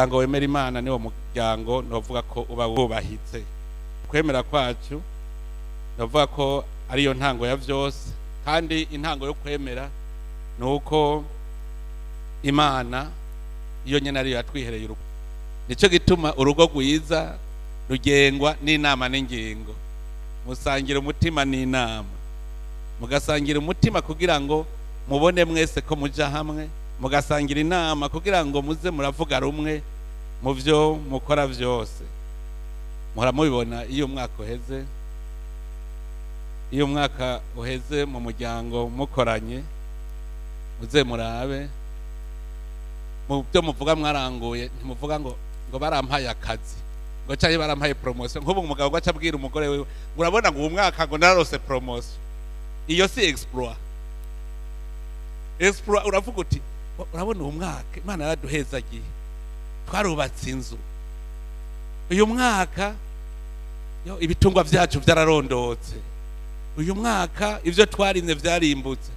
Umuryango wemera Imana niwo muryango novuga ko uba wubahitse. Kwemera kwacu novuga ko ariyo ntango ya vyose, kandi intango yo kwemera nuko Imana iyo nyene ariyo yatwihereye urugo. Nico gituma urugo rwiza rugengwa n'inama n'ingingo. Musangira umutima n'inama, mugasangira umutima kugira ngo mubone mwese ko muja hamwe, mugasangira inama kugira ngo muze muravuga rumwe mu vyo mukora vyose. Muhora mubibona iyo umwaka uheze, iyo umwaka uheze mu muryango mukoranye, muze murabe mu byo muvuga mwaranguye, ntimuvuga ngo barampaye akazi, ngo canke barampaye promotion. Nk'ubu umugabo ngo aca abwira umugore wiwe ngo urabona ngo uyu mwaka ngo nararose promotion. Iyo si exploit. Exploit uravuga uti urabona uyu mwaka Imana yaraduhezagiye, twarubatse inzu, uyu mwaka yo ibitungwa vyacu vyararondotse, uyu mwaka ivyo twarimye vyarimbutse.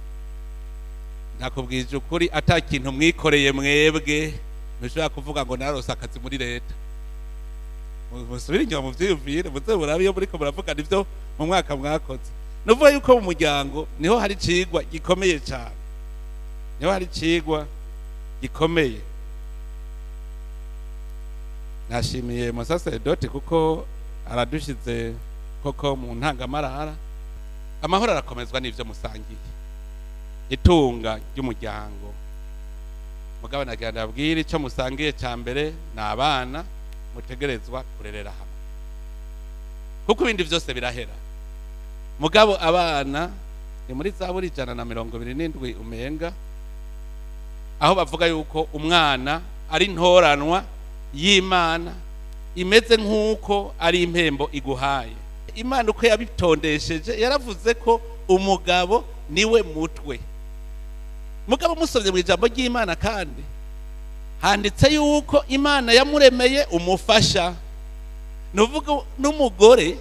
Nakubwije ukuri ata kintu mwikoreye mwebwe ntushobora kuvuga ngo nararose akazi muri leta. Musubire inyuma muvyiyumvire, muze murabe iyo muriko muravugana ivyo mu mwaka mwakoze. Nuvuga yuko mu muryango niho hari icigwa gikomeye cane, niho hari icigwa gikomeye. Nashimiye musaseredoti kuko aradushize koko mu ntangamarara. Amahoro arakomezwa n'ivyo musangiye, itunga ry'umuryango. Mugabo nagira ndabwire ico musangiye ca mbere ni abana mutegerezwa kurerera hamwe, kuko ibindi vyose birahera. Mugabo abana ni muri Zaburi 127 umenga, aho bavuga yuko umwana ari ntoranwa y'Imana, imeze nk'uko ari impembo iguhaye. Imana uko yabitondesheje yaravuze ko umugabo niwe mutwe. Mugabo musomye mu ijambo ry'Imana kandi handitse yuko Imana yamuremeye umufasha. Nuvuga n'umugore,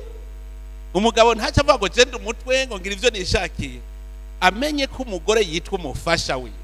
umugabo ntaca avuga ngo je ndi umutwe ngo ngira ivyo nishakiye, amenye ko umugore yitwa umufasha wiwe.